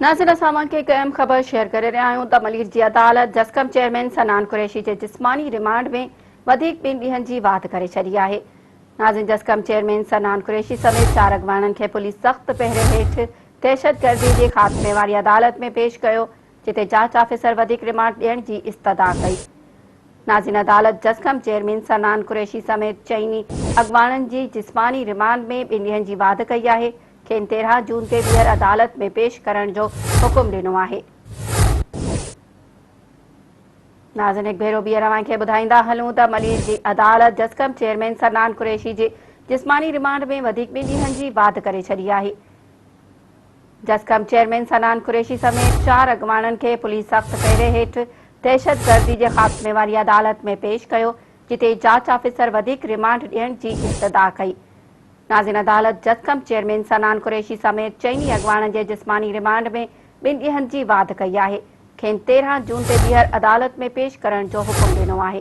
ناظرين اسان اوهان کي هڪ اهم خبر شيئر ڪري رهيا آهيون ته ملير جي عدالت جسقم چيئرمين صنعان قريشي جي جسماني رمانڊ ۾ وڌيڪ ٻن ڏينهن جي واڌ ڪري ڇڏي آهي. ناظرين جسقم چيئرمين صنعان قريشي سميت چار اڳواڻن کي پوليس سخت پهري هيٺ دهشتگردي جي خاتمي واري عدالت ۾ پيش ڪيو جتي جاچ آفيسر وڌيڪ رمانڊ ڏيڻ جي استدعا ڪئي. ناظرين عدالت جسقم چيئرمين صنعان قريشي سميت چئني اڳواڻن جي جسماني رمانڊ ۾ ٻن ڏينهن جي واڌ ڪئي آهي. کين 13 جون تي ٻيهر عدالت ۾ پيش ڪرڻ جو حڪم ڏنو آهي. ناظرين هڪ ڀيرو ٻيهر اوهان کي ٻڌائيندا هلون ته ملير جي عدالت جسقم چيئرمين صنعان قريشي جي جسماني رمانڊ ۾ وڌيڪ ٻن ڏينهن جي واڌ ڪري ڇڏي آهي. جسقم چيئرمين صنعان قريشي سميت چار اڳواڻن کي پوليس سخت پهري هيٺ دهشتگردي جي خاتمي واري عدالت ۾ پيش ڪيو جتي جاچ آفيسر وڌيڪ رمانڊ ڏيڻ جي استدعا ڪئي. ناظرين عدالت جسقم چيئرمين صنعان قريشي سميت چئني اڳواڻن جي جسماني رمانڊ ۾ ٻن ڏينهن جي واڌ ڪئي آهي، کين 13 جون تي ٻيهر عدالت ۾ پيش ڪرڻ جو حڪم ڏنو آهي.